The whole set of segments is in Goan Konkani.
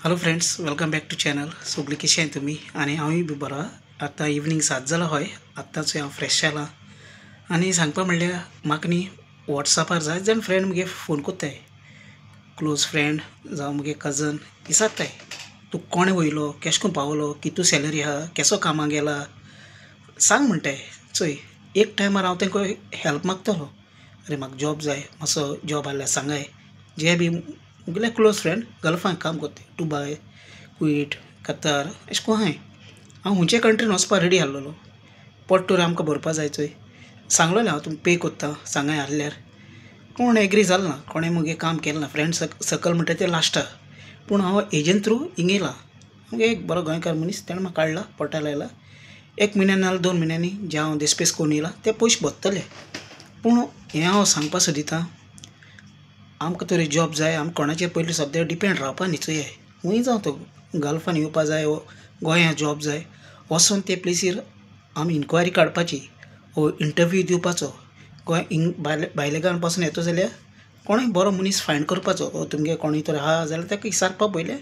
Hello friends, welcome back to channel. सगळीं कशें तुमी आनी हांवूय बी बरो। आतां इवनींग 7 जालां हय, आत्तांच हांव फ्रेश जालां आनी सांगपा म्हणल्यार म्हाका न्ही वॉट्सॅपार जायते जाण फ्रेंड मुगे फोन कोत्ताय, क्लोज फ्रेंड जावं मुगे कजन विचारताय तूं कोणें वयलो, केशें कोन्न पावलो, कितू सॅलरी आहा, केसो कामाक गेला सांग म्हणटाय। चोय एक टायमार हांव तेंकां हेल्प मागतलो, अरे म्हाका जॉब जाय, मातसो जॉब आहल्यार सांगाय। जे बी मुगेले क्लोज फ्रेंड गल्फान काम कोत्ताय, दुबाय, कुवेट, कतार अशें कोन्न आहाय। हांव हुंयचे कंट्रीन वचपा रेडी आहलोलो, पोट तर आमकां भरपा जाय। चोय सांगलोलें हांव तुमकां पे कोत्ता सांगाय आहल्यार, कोण एग्री जालो ना, कोणें मुगे काम केलें ना। फ्रेंड सर्कल म्हणटा तें लास्टा, पूण हांव एजंट थ्रू हिंगा येयलां। मुगे एक बरो गोंयकार मनीस, तेणें म्हाका काडला, पोटा लायला। 1 म्हयन्यान नाल्यार 2 म्हयन्यांनी जे हांव देस्पेस करून येयलां ते पयशे भरतले। पूण हें हांव सांगपा सोदितां, आमकां तरी जॉब जाय, आमकां कोणाचेर पयलीं सद्या डिपेंड रावपा न्ही। चोय खूंय जावं तो गल्फान येवपा जाय वो गोंयांत जॉब जाय, वचोन ते प्लेसीर आमी इन्क्वायरी काडपाची वो इंटरव्यू दिवपाचो। गोंय हिंग भायले गांवां पासून येता जाल्यार कोणूय बरो मनीस फायंड करपाचो, वो तुमगे कोणूय तर आहा जाल्यार ताका विचारपा पयलें,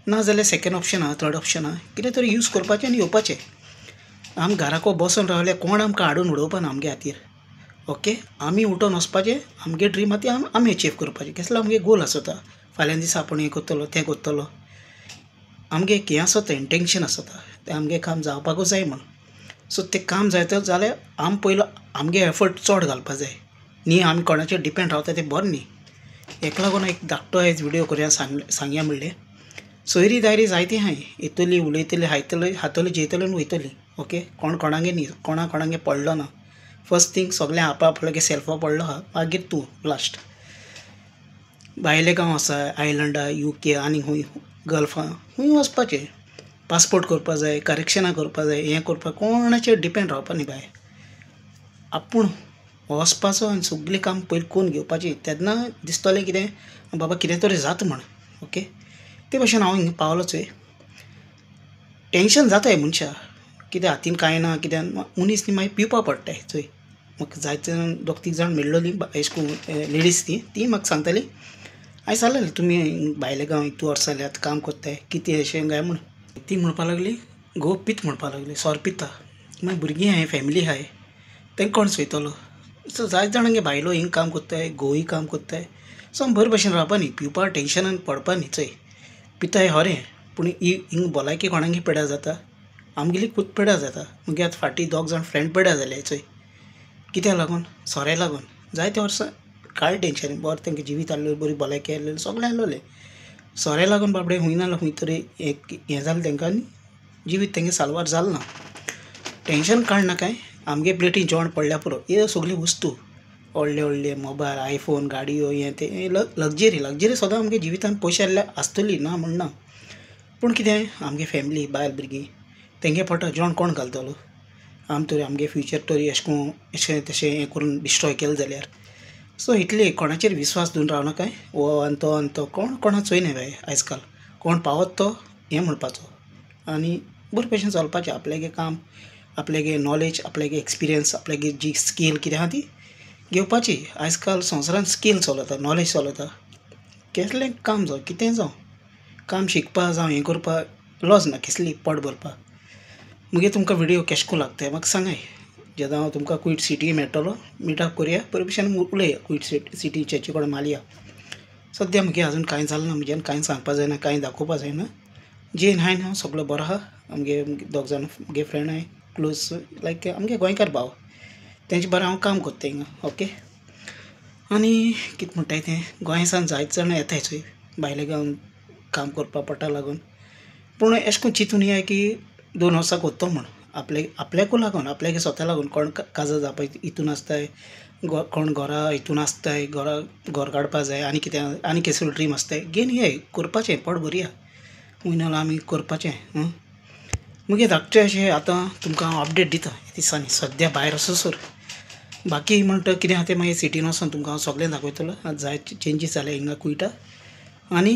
ना जाल्यार सेकेंड ऑप्शन आहा, थर्ड ऑप्शन आहा, कितें तरी यूज करपाचें आनी येवपाचें। आमी घराको बसून रावल्यार कोण आमकां हाडून उडोवपा ना आमगे खातीर। ओके, आमी उठोन वचपाचें, आमगे ड्रीम आहा ती आमी एचीव करपाचें। केसलो आमगे गोल आसता, फाल्यां दिसा आपूण हें करतलो तें करतलो, आमगे एक हें आसता, इंटेंशन आसता, तें आमगे काम जावपाकूच जाय म्हूण। सो तें काम जायत जाल्यार आमी पयलो आमगे एफर्ट चड घालपा जाय न्ही, आमी कोणाचेर डिपेंड रावता तें बरें न्ही। हेका लागून एक धाकटो आयज व्हिडियो करुया सांगया म्हणलें। सोयरी दायरी जायती आहाय, येतली उलयतली, खायतली, खातली, जेयतली आनी वयतली। ओके, कोण कोणागे न्ही, कोणा कोणागे पडलो ना। फर्स्ट थींग सगळें आप आपल्यागे सेल्फा पडलो आहा, मागीर तूं लास्ट। भायले गांव आसा, आयलंडा, UK आनी खूंय गल्फां खूंय वचपाचें, पासपोर्ट करपा जाय, करेक्शनां करपा जाय, हें करपाक कोणाचेर डिपेंड रावपा न्ही बाय। आपूण वचपाचो आनी सगळीं काम पयलीं करून घेवपाचें, तेन्ना दिसतलें कितें बाबा कितें तरी जाता म्हण। ओके, ते भशेन हांव हिंगा पावलो। चोय टेंशन जाताय मनशा, कितें हातीन कांय ना कित्याक मनीस न्ही मागीर पिवपा पडटाय। चोय म्हाका जायते जाण 2-3 जाण मेळ्ळोलीं अशें करून लेडीज ती ती म्हाका सांगताली, हांवें सांगलेलें तुमी भायले गांव इतू वर्सां जालीं आतां काम कोत्ताय कितें अशें काय म्हूण। ती म्हणपा लागली घोव पीत म्हणपा लागली, सोरो पिता, मागीर भुरगीं आहाय, फॅमिली आहाय, तेंकां कोण चोयतलो। सो जायते जाणांगे बायलो हिंग काम कोत्ताय, घोवूय काम कोत्ताय। सो आमी बरे भशेन रावपा न्ही, पिवपा टेंशनान पडपा न्ही। चोय पिताय खरें, पूण हिंग भलायकी कोणागे पेड्यार जाता, आमगेली खूब पेड्यार जाता। मुगे आतां फाटीं 2 जाण फ्रेंड पेड्यार जाले। चोय कित्याक लागून, सोऱ्या लागून। जायते वर्सां कांय टेंशन, बरें तेंकां जिवीत आहलें, बरी भलायकी आहलेली, सगळें आहलोलें, सोऱ्या लागून बाबडे खूंय ना खूंय तरी एक हें जालें तेंकां आनी जिवीत तेंगे साल्वार जालें ना। टेंशन काडनाकाय, आमगे प्लेटीन जेवण पडल्यार पुरो। ह्यो सगल्यो वस्तू व्हडले व्हडले मोबायल, आयफोन, गाडयो, हें तें लग्जरी लग्जरी सदां आमगे जिवितान पयशे आहल्यार आसतली, ना म्हण ना, पूण कितें आमगे फॅमिली, बायल भुरगीं तेंगे पोटाक जेवण कोण घालतलो। आमी तरी आमगे फ्युचर तरी अशें करून अशें तशें हें करून डिस्ट्रॉय केलें जाल्यार। सो इतलें कोणाचेर विस्वास दवरून रावनाकाय, हो आनी तो आनी तो, कोण कोणा चोयना बाय आयज काल, कोण पावत तो हें म्हणपाचो आनी बरे भशेन चलपाचें। आपल्यागे काम, आपल्यागे नॉलेज, आपल्यागे एक्सपिरियन्स, आपल्यागे जी स्कील कितें आहा ती घेवपाची। आयज काल संवसारान स्कील चलता, नॉलेज चलता, केसलें काम जावं कितें जावं, काम शिकपा जावं हें करपा लॉज ना, केसली पोट भरपा। मुगे तुमकां व्हिडियो केशें कोन्न लागता म्हाका सांगाय, जेन्ना हांव तुमकां कुवेट सिटी मेळटलो, मिटअप करुया, बरे भशेन उलया कुवेट सिटी चेचे कडेन मालया। सद्या मुगे अजून कांय जालें ना, म्हज्यान कांय सांगपा जायना, कांय दाखोवपा जायना। जेन आहाय न्हू सगळो बरो आहा, आमगे 2 जाण मुगे फ्रेंड आहाय क्लोज, लायक आमगे गोंयकार भाव, तेंचे बरें हांव काम कोत्ता हिंगा। ओके, आनी कितें म्हणटाय तें, गोंय सावन जायते जाणां येताय चोय भायले गांवान काम करपा पोटा लागून, पूण अशें करून चिंतून येया की 2 वर्सां कोत्तो म्हूण, आपले आपल्याकूय लागून, आपल्यागे स्वता लागून। कोण काजार जावपा हितून आसताय, कोण घरा हितून आसताय, घरा घर काडपा जाय आनी कितें आनी केसलो ड्रीम आसताय, घेवन येय करपाचें, पोट भरया, खूंय ना आमी करपाचें। मुगे धाकटें अशें आतां तुमकां हांव अपडेट दिता दिसांनी, सद्या भायर आसोसर। बाकी म्हणटा कितें आहा तें मागीर सिटीन वचोन तुमकां हांव सगळें दाखयतलो। आतां जायते चेंजीस जाले हिंगा कुवेटा, आनी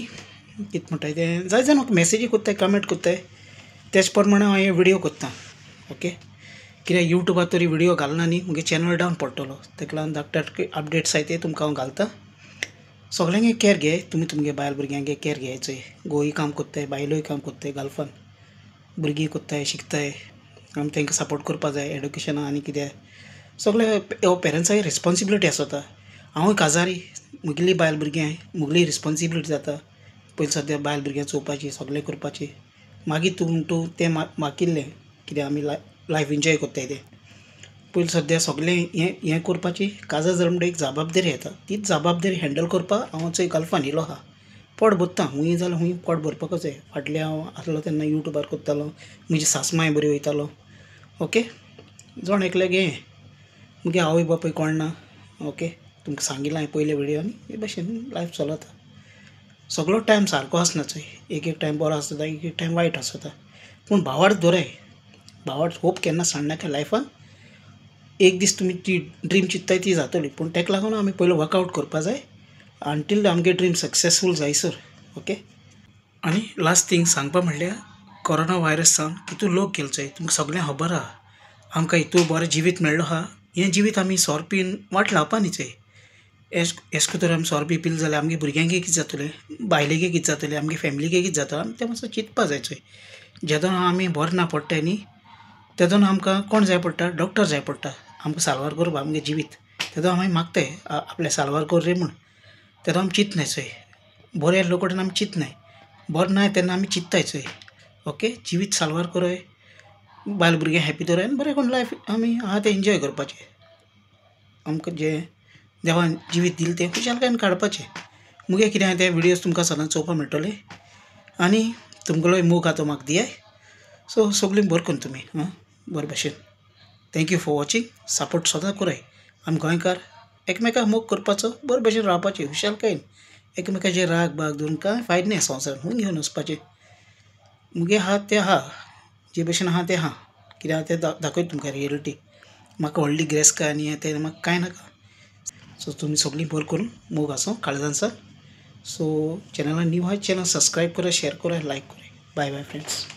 कितें म्हणटाय तें, जायते जाण म्हाका मॅसेजी कोत्ताय, कमेंट कोत्ताय, तेच प्रमाणे हांव हे व्हिडियो कोत्ता। ओके, कित्याक युट्यूबार तरी व्हिडियो घालना न्ही, मुगे चॅनल डावन पडटलो, तेका लागून धाकटे अपडेट्स आहाय ते तुमकां हांव घालता। सगल्यांगे केअर घे तुमी तुमगे बायल भुरग्यांगे केअर घेयाचोय. घोवूय काम कोत्ताय, बायलोय काम कोत्ताय, गल्फान भुरगीं कोत्ताय, शिकताय, आमी तांकां सपोर्ट करपा जाय एडुकेशना आनी कितें सगळे हो पेरंट्साची रिस्पोन्सिबिलिटी आसता. हांवूय काजारी, म्हगेली बायल भुरगीं, म्हगेली रिस्पोन्सिबिलिटी जाता पयलीं सद्या बायल भुरग्यां चोवपाची, सगळें करपाची. मागीर तूं म्हणटू तें मागिल्लें कितें आमी लायफ एन्जॉय कोत्ताय तें. पयलीं सद्या सगळें हें हें करपाची काजार जालें म्हणटकीर एक जबाबदारी येता, तीच जबाबदारी हँडल करपाक हांव चोय गल्फान येयलो आहा. पोट भरता, हुंय जाल्यार हुंय पोट भरपाकूच जाय. फाटलें हांव आसलो तेन्ना यूट्यूबार करतालो, म्हजी सासमांय बरी वयतालो. ओके, जण एकल्याक हें मुगे आवय बापूय कोण ना. ओके, तुमकां सांगिल्लें हांवें पयल्या विडियोन. हे भशेन लायफ चलता. सगळो टायम सारको आसना चोय, एक एक टायम बरो आसता, एक एक टायम वायट आसता. पूण भावार्थ दवराय, भावार्थ होप केन्ना सांडनाका लायफान. एक दीस तुमी ती ड्रीम चिंत्ताय ती जातली, पूण ताका लागून आमी पयलो वर्कआवट करपा जाय अंटील आमगे ड्रीम सक्सेसफूल जायसर. ओके, आनी लास्ट थींग सांगपा म्हणल्यार कोरोना व्हायरस सावन कितू लोक गेले चोय, तुमकां सगळ्यांक खबर आहा. आमकां हितू बरें जिवीत मेळ्ळो आहा, हें जिवीत आमी सोरो पिवन वाट लावपा न्ही चोय. एश तर आमी सोरो बी पिले जाल्यार आमगे भुरग्यांक कितें जातलें, बायलेक कितें जातलें, आमगे फॅमिलीक कितें जाता, आमी तें मातसो चिंतपा जाय चोय. जेदोना आमी बरें ना पडटाय न्ही तेदोना आमकां कोण जाय पडटा, डॉक्टर जाय पडटा आमकां साल्वार करपा आमगे जिवीत. तेदोना आमी मागताय आपल्या साल्वार कर रे म्हूण. तेदोना आमी चिंतनाय चोय, बरें आसलो कडेन आमी चिंतनाय, बरें ना तेन्ना आमी चिंत्ताय चोय. ओके, जिवीत साल्वार करोय, बायल भुरग्यां हॅपी दवराय आनी बरें करून लायफ आमी आहा तें एन्जॉय करपाचें. आमकां जें देवान जिवीत दिलें तें खुशालकायेन काडपाचें. मुगे कितें आहा ते विडियोज तुमकां सदांच चोवपाक मेळटले आनी तुमगेलोय मोग आहा तो म्हाका दियाय. सो सगळीं बरें करून तुमी आं बरे भशेन. Thank you for watching. Support सदां कराय. आमी गोंयकार एकमेकाक मोग करपाचो, बरे भशेन रावपाचें खुशालकायेन. एकमेकाचेर राग बाग दवरून कांय फायदो ना संवसारान, खूंय घेवन वचपाचें. मुगे आहा तें आहा, जे भशेन आहा तें आहा, कितें आहा तें दाखयता तुमकां रियलिटी. म्हाका व्हडली गिरेस्तकाय आनी हें तें म्हाका कांय नाका. सो तुमी सगळीं बरें करून मोग आसूं काळजान. सो चॅनला न्यू आहा चॅनल सबस्क्रायब करा, शेयर करा, लायक करा. Bye bye friends.